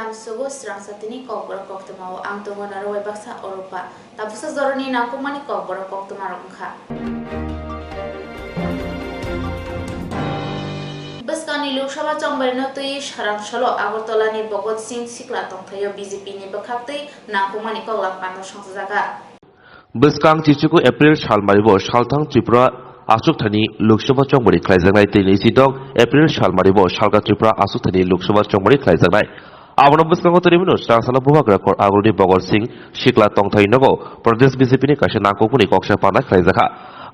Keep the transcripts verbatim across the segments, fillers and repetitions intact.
Ang sugo srangsa tini kokborok koktwmao ang tongo naro bai baksa oropa. Tabuksa joroni nangkukmani kokborok koktwmarok wngkha. Bwskangni Lok Sabha chongbarino twi sarang solo Agartala ni Bhagat Singh sikla tongthaio B J P ni bwkhaktwi nangkukmani koklam pando songchajaga. Bwskang chichuku April salmaribo salthang Tripura achukthani Lok Sabha chongmari khlaijaknai tei naisidok April salmaribo salka Tripura achukthani Lok Sabha chongmari khlaijaknai. Abono bwskango tini mino srangsalo bubagra kor agurni Bogor Singh sikla tongthai nogo Pradesh B J P ni kaisa nangkukmani koksa panda khlaijakha.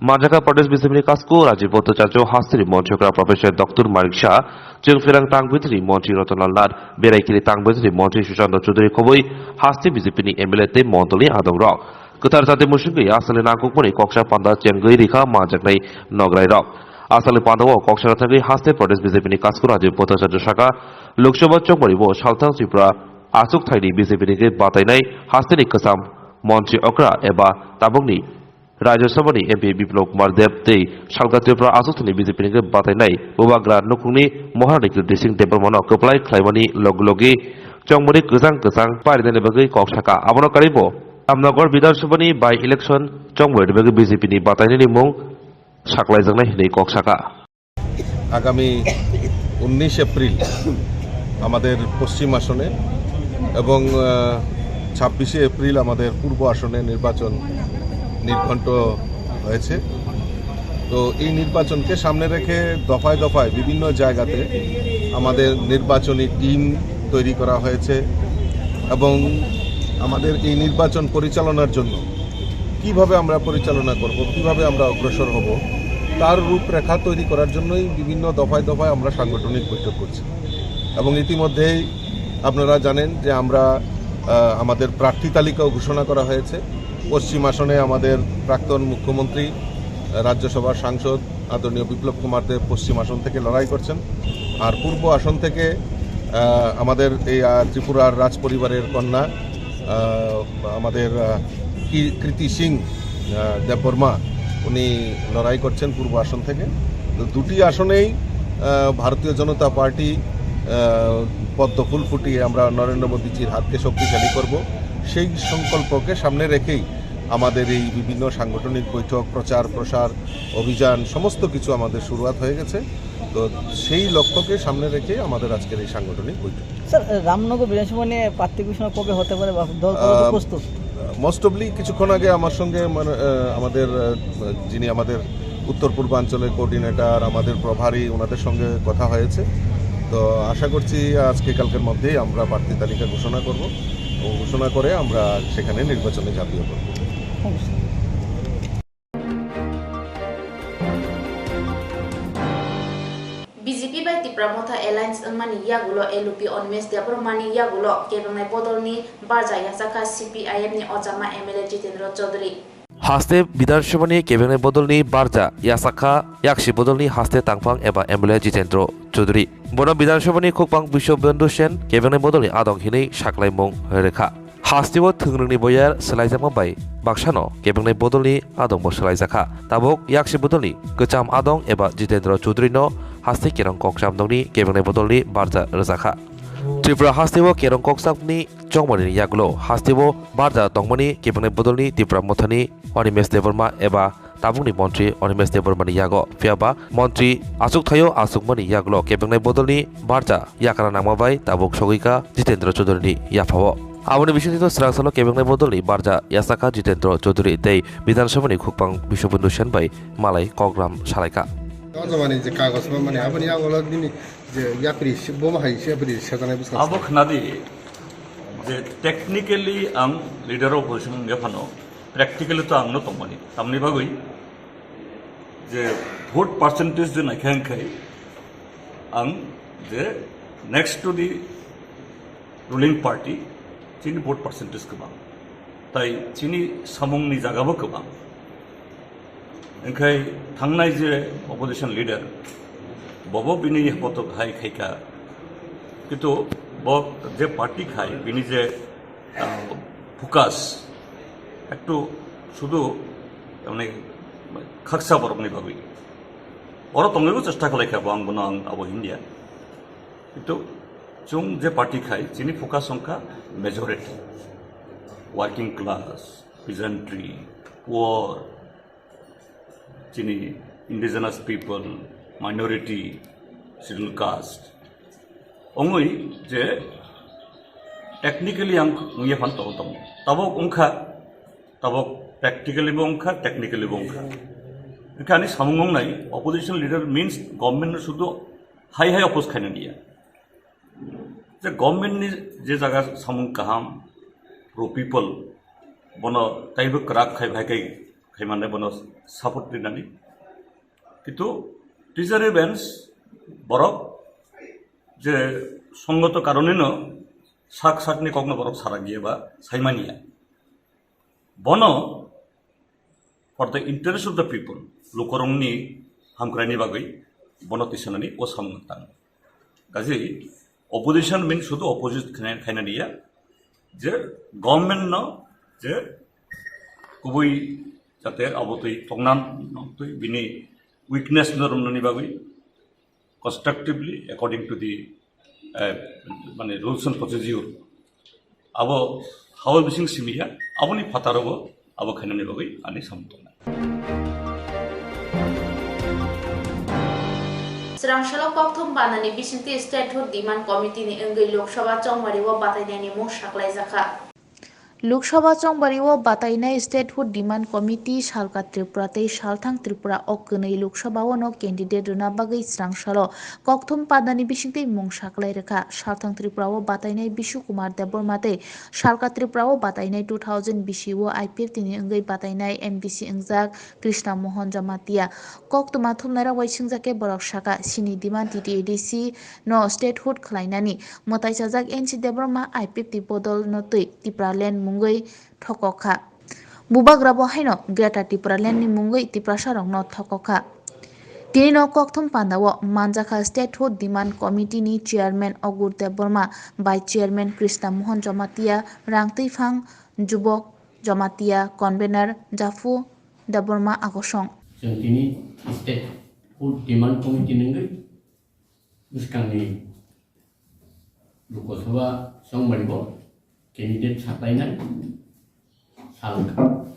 Manjakha Pradesh B J P ni kasku Rajiv Bhattacharya hasteni montri okra Professor Doctor Manik Saha, chwng pherang tang bwtwini montri Ratan Lal Nath, berai kiri tang bwtwini montri Sushanta Chowdhury khobwi haste B J P ni M L A tei mondolni adongrok. Kwthar jati musungwi aswkni nangkukmani koksa panda chengwi rikha manjaknai nograirok. Aswkni pandao koksa thangwi haste Pradesh B J P ni kasku Rajiv Bhattacharya sakha, Lok Sabha chongmaribo salthang Tripura achukthani B J P ni khe batainai hasteni kwcham montri okra eba tabukni Rajya Sabha ni M P Biplab Kumar Deb tei salka Tripura achukthani B J P ni khe batainai bubagra nukhungni Maharani Kirti Singh Debbarma no kwplai khlaimani logi logi chongmari kwchang kwchang parinani bagwi kok sakha. Abono karibo Ramnagar Bidhan Sabha ni by election chongmari bagwi B J P ni batainani mung saklaijaknai hinwi kok sakha. আগামী উনিশ এপ্রিল আমাদের পশ্চিম আসনে এবং, আহ, ছাব্বিশে এপ্রিল আমাদের পূর্ব আসনে নির্বাচন নির্ঘণ্ট হয়েছে। তো এই নির্বাচনকে সামনে রেখে দফায় দফায় বিভিন্ন জায়গাতে আমাদের নির্বাচনী টিম তৈরি করা হয়েছে এবং আমাদের এই নির্বাচন পরিচালনার জন্য কিভাবে আমরা পরিচালনা করব, কিভাবে আমরা অগ্রসর হব, তার রূপরেখা তৈরি করার জন্যই বিভিন্ন দফায় দফায় আমরা সাংগঠনিক বৈঠক করছি। এবং ইতিমধ্যেই আপনারা জানেন যে আমরা, আহ, আমাদের প্রার্থী তালিকাও ঘোষণা করা হয়েছে। পশ্চিম আসনে আমাদের প্রাক্তন মুখ্যমন্ত্রী, আহ, রাজ্যসভার সাংসদ আদরণীয় বিপ্লব কুমার দেব পশ্চিম আসন থেকে লড়াই করছেন। আর পূর্ব আসন থেকে, আহ, আমাদের এই, আহ, ত্রিপুরার রাজ পরিবারের কন্যা, আহ, আমাদের, আহ, কি-, কৃতি সিং, আহ, দেববর্মা, উনি লড়াই করছেন পূর্ব আসন থেকে। তো দুটি আসনেই, আহ, ভারতীয় জনতা পার্টি, আহ, পদ্ম ফুল ফুটিয়ে আমরা নরেন্দ্র মোদীজির হাতকে শক্তিশালী করব, সেই সংকল্পকে সামনে রেখেই আমাদের এই বিভিন্ন সাংগঠনিক বৈঠক, প্রচার, প্রসার, অভিযান সমস্ত কিছু আমাদের শুরুয়াত হয়ে গেছে। তো সেই লক্ষ্যকে সামনে রেখে আমাদের আজকের এই সাংগঠনিক বৈঠক। স্যার, রামনগর বিধানসভা নিয়ে প্রার্থী ঘোষণা কবে হতে পারে বা দল কতটা আম, প্রস্তুত? মোস্ট অফলি কিছুক্ষণ আগে আমার সঙ্গে মানে, আহ, আমাদের, আহ, যিনি আমাদের উত্তর পূর্বাঞ্চলের কোঅর্ডিনেটর, আমাদের প্রভারী, ওনাদের সঙ্গে কথা হয়েছে। তো আশা করছি আজকে কালকের মধ্যেই আমরা প্রার্থী তালিকা ঘোষণা করব এবং ঘোষণা করে আমরা সেখানে নির্বাচনে ঝাঁপিয়ে পড়ব। Thank you, sir. B J P bai Tipra Motha Alliance wngmani yagulo L U P Animesh Debbarmani yagulo kebengnai bodolni barja yachakha C P I M ni ochama M L A Jitendra Chaudhary. Haste Bidhan Sabha ni kebengnai bodolni barja yachakha yaksi bodolni haste tangphang eba M L A Jitendra Chaudhary. Bono Bidhan Sabha ni khukpang Biswabandhu Sen kebengnai bodolni adong hinwi saklaimung rwkha. Hasteo thwngrwngni boyar swlaijakma bai baksano kebengnai bodolni adongbo swlaijakha. Tabuk yaksi bodolni kwcham adong eba Jitendra Chaudhary no haste kerong kokcham dongni kebengnai bodolni barja rwjakha. Tripura hasteo kerong kokchapni chongmarini yagulo hasteo barja tongmani kebengnai bodolni Tipra Mothani Animesh Debbarma eba tabukni montri Animesh Debbarmani yago. Phiyaba montri achuk thaio achukmani yagulo kebengnai bodolni barja yakana nangma bai tabuk sogwika Jitendra Chaudhuryni yaphao. Aboni bisingtwi srangsalo kebengnai bodolni barja yachakha Jitendra Chaudhury tei Bidhan Sabhani khukpang Biswabandhu Sen bai malai koklam salaikha. Jomani je kagoj mamani aboni yagulo bini je yapri si-, bo bahai se yapri sejanai bwskang. Abo khnadi je technically ang leader of opposition wngya phano practically to ang no tongmani. Tamni bagwi je vote percentage je naikha wngkhai ang je next to the ruling party chini vote percentage kwbang. Tai chini samungni jagabo kwbang. Wngkhai thangnai je opposition leader, bobo bini kotok hai khaikha. Kintu bo je party khai, bini je, ah, focus, ektu sudu, mane, khaksa borokni bagwi. Oro tongwibo chesta khlaikha bo, ang bono ang abo hinya. Kintu Chwng je party khai, chini focus wngkha majority, working class, peasantry, poor, chini indigenous people, minority, scheduled caste. Wngwi je technically ang wngya phan tong tong. Tabok wngkha, tabok practically bo wngkha, technically bo wngkha. Wngkha ani samung wngnai, opposition leader means government no sudu hai hai oppose khaina niya. Je government ni je jaga samung kaham, pro people, bono taibo kwrak khai, bhai khai, khai mane bono support rinani. Kintu treasury bench borok je songgoto karonino sak sakni kokno borok sarak giya ba saimaniya. Bono for the interest of the people, lukorongni hamkraini bagwi bono tisanani o samung tang. Kaji opposition means sudu opposite khaina, khaina niya, je government no je kubui jate abotwi tongnan twi bini weakness no romnani bagwi constructively according to the, eh, mane rules and procedure. Abo hao bising simiya, aboni phataro bo abo khainani bagwi ani samung tongnai. Srangshalo kokthum banani bisingtwi Statehood Demand Committee ni wngwi Lok Sabha chongmari o batainani mung saklaijakha. Lok Sabha chongmari o batainai Statehood Demand Committee salka Tripura tei salthang Tripura o kwnwi Lok Sabha o no candidate rwna bagwi Srangshalo kokthum padani bisingtwi mung saklai rwkha. Salthang Tripura o batainai Bishu Kumar Debbarma tei salka Tripura o batainai two thousand bisi o I P F T ni wngwi batainai M D C wngjak Krishna Mohan Jamatia. Koktwma thumnairok bai swngjak khe borok sakha, chini demand T T A D C no statehood khwlainani. Mwtai chajak N C Debbarma I P F T bodol no twi Tipraland mungwi thokok kha. Bubagra bo haino Greater Tipraland ni mungwi Tiprasa rok no thokok kha. Tini no kokthum panda o manjakha Statehood Demand Committee ni Chairman Ogur Debbarma, Vice Chairman Krishna Mohan Jamatia, Rangtwiphang Jubok Jamatia, Convener Japhu Debbarma Akosong. Chwng tini Statehood Demand Committee ni wngwi bwskangni Lok Sabha chongmari bo candidate saklainai sal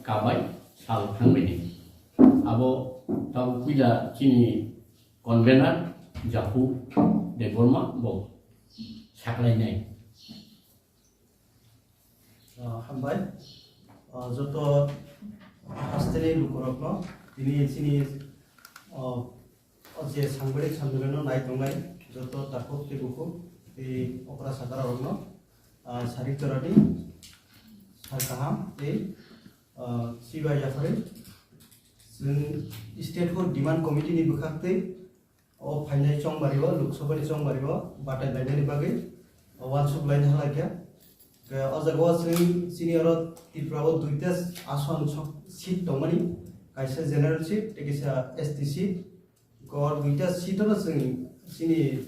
kabai sal thangbaini. Abo tabuk puila chini convener Japhu Debbarma bo saklainai. Ah, hambai. Ah, joto hasteni lukurokno tini chini, ah, o je sangbarik sambilano nai tongnai joto takhuk tei bukhuk tei okra sakararokno, ah, sarik jorani sal kaham tei, ah, chibai yaphari chwng Statehood Demand Committee ni bwkhak tei o phainai chongmari o, Lok Sabha ni chongmari o batai lainani bagwi uansuk laina halai kha. Khe o jaga o chwng chini oro Tripura o duita ason sok-, seat tongmani, kaisa general seat tei kaisa S T seat. Khe o duita seat o no chwng chini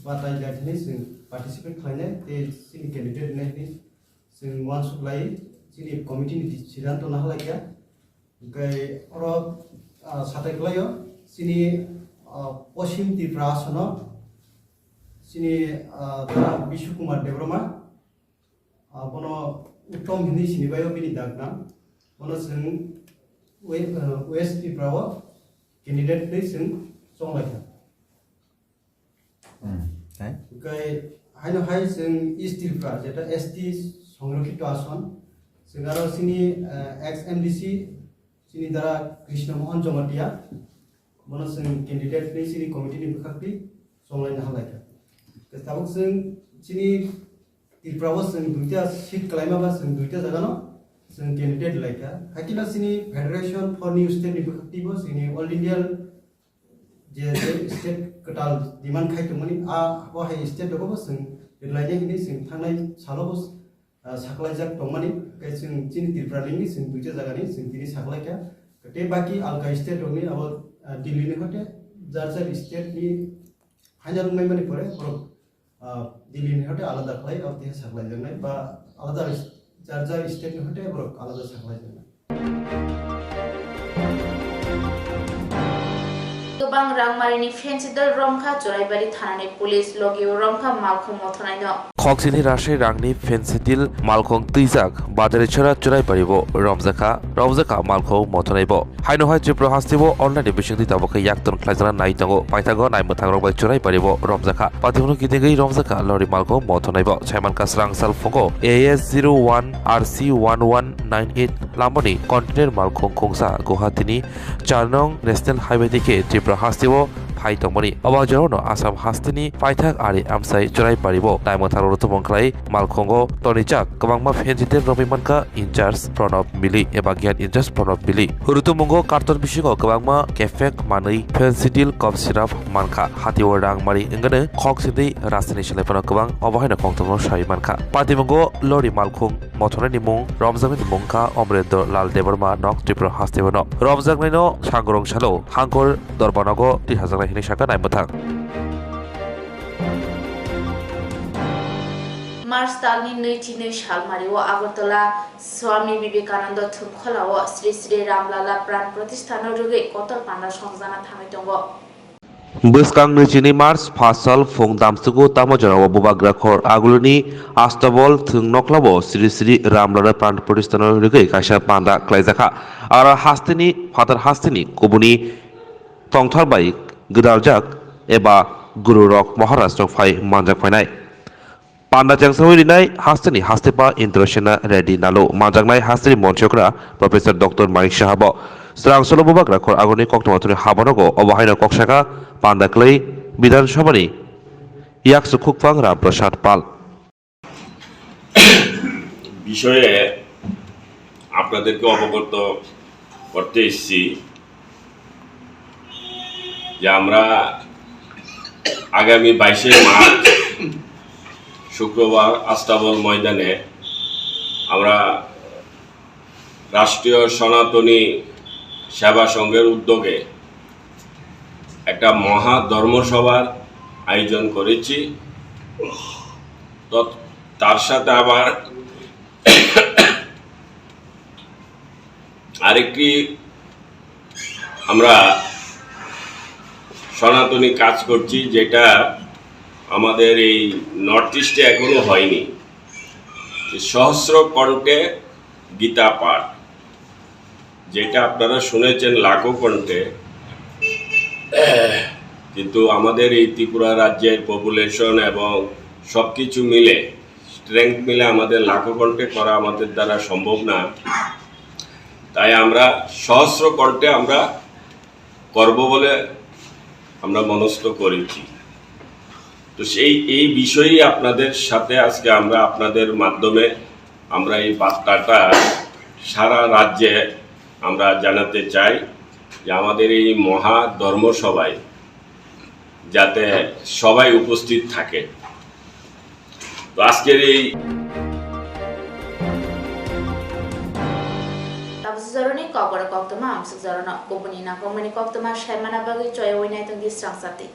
batai laithani chwng participate khlainai tei chini candidate nai hwnwi chwng uansuk lai chini committee ni siddhanto na halai kha. Hwnkhe oro, ah, satai kwlaio chini, ah, Poschim Tripura asono chini, ah, da Bishu Kumar Debbarma, ah, bono uttom hinwi sinibaio bini dagnam. Bono chwng we-, ah, West Tripura o candidate hwnwi chwng chonglaikha. Hmm, tei? Hwnkhe haino hai chwng East Tripura, jeta S T songrokhito ason, chwng aro chini, eh, ex M D C, chini dara Krishna Mohan Jamatia, bono chwng candidate ni chini committee ni bwkhak twi chonglaina halai kha. Hwnkhe tabuk chwng chini Tripura o chwng duita seat kwlaima ba chwng duita jaga no chwng candidate lai kha. Hakhe no chini Federation for New State ni bwkhak twi bo chini All India je, je state kwtal demand khai tongmani, a, o hai state rogo bo chwng rwlainai hinwi chwng thangnai salo bo, ah, saklaijak tongmani, tei chwng chini Tripura ni chwng duita jaga ni chwng tini saklaikha. Tei baki alka state rokni abo, ah, Delhi ni hote jar jar state ni final wngmani pore borok, ah, Delhi ni hote alada khlai, abo tei saklaijaknai ba alada jar jar state ni hote borok alada saklaijaknai. Kwbang rangmarini phensi dal romkha Churaibari thanani police, logio romkha malkhung mothanaino. Khoksini rashai rangni phensi dil malkhung twijak Badarechara Churaibaribo romjakha, romjakha malkhung mothanaibo. Haino hai Tripura hasteo online ni bisingtwi tabuk khe yakton khlaijakna nai tongo. Paithago naimwthangrok bai Churaibaribo romjakha. Patiphano kitingwi romjakha lori malkhung mothanaibo. Saimankha swrang sal phungo A S zero one R C one one nine eight lamani container malkhung khungsa Guwahati ni char nong National Highway dikhe Tripura hasteo phai tongmani. Obo jorano Assam hasteni paithak ari amsai Churaibaribo naimwthang rwtwmung khlai malkhungo tonijak kwbangma phensi dil romwi mankha in charge Pranab Mili eba Gyan in charge Pranab Mili. Rwtwmungo karton bisingo kwbangma kephek manwi phensi dil cough syrup mankha. Hatio rang mari wngano khok sindwi rasteni selai phano kwbang obo haino khongthomno sai mankha. Patimungo lori malkhung mothonani mung romjaknai ni mung kha Omrendra Lal Debbarma nok Tripura hasteo no. Romjaknaino sangrong salo Hangkor Dorbanogo twihajaknai hinwi sakha naimwthang. March talni nui chi nui salmario Agartala Swami Vivekananda Thumkholao Sri Sri Ramlala Pran Pratistha no rwgwi kotor panda songjakna thangwi tongo. Bwskang nui chi nui March phasal phung damsugo tamo jorao Bubagra khor aguluni Astabol thwng noklabo Sri Sri Ramlala Pran Pratistha no rwgwi kaisa panda khlaijakha. Aro hasteni phatar hasteni kubuni tongthar bai gwdaljak eba guru rok Maharaj rok phai manjak phainai. Panda chengsawi rinai hasteni hastepa Indrasena Reddy Nalu manjaknai hasteni monchokra Professor Doctor Manik Saha bo. Swrang solo Bubagra khor agoni koktwma thani habanogo obo haino kok saka panda kwlai Bidhan Sabhani yaksu khukphang Ram Prasad Pal. বিষয়ে আপনাদেরকে অবগত করতে এসেছি যে আমরা আগামী বাইশে মার্চ শুক্রবার আস্তাবল ময়দানে আমরা রাষ্ট্রীয় সনাতনী সেবা সংঘের উদ্যোগে একটা মহা ধর্মসভার আয়োজন করেছি। তৎ-, তার সাথে আবার আরেকটি আমরা সনাতনী কাজ করছি, যেটা আমাদের এই নর্থ ইস্টে এখনো হয়নি। যে সহস্র কণ্ঠে গীতা পাঠ, যেটা আপনারা শুনেছেন লাখো কণ্ঠে, কিন্তু আমাদের এই ত্রিপুরা রাজ্যের পপুলেশন এবং সব কিছু মিলে, স্ট্রেংথ মিলে আমাদের লাখো কণ্ঠে করা আমাদের দ্বারা সম্ভব না। তাই আমরা সহস্র কণ্ঠে আমরা করব বলে আমরা মনস্থ করেছি। তো সেই, এই বিষয়েই আপনাদের সাথে আজকে আমরা আপনাদের মাধ্যমে আমরা এই বার্তাটা সারা রাজ্যে আমরা জানাতে চাই যে আমাদের এই মহা ধর্মসভায় যাতে সবাই উপস্থিত থাকে। তো আজকের এই Tabuk joroni kokborok koktwma amsuk jorano kubuni nangkukmani koktwma saimana bagwi choyawi naitongdi srang chati.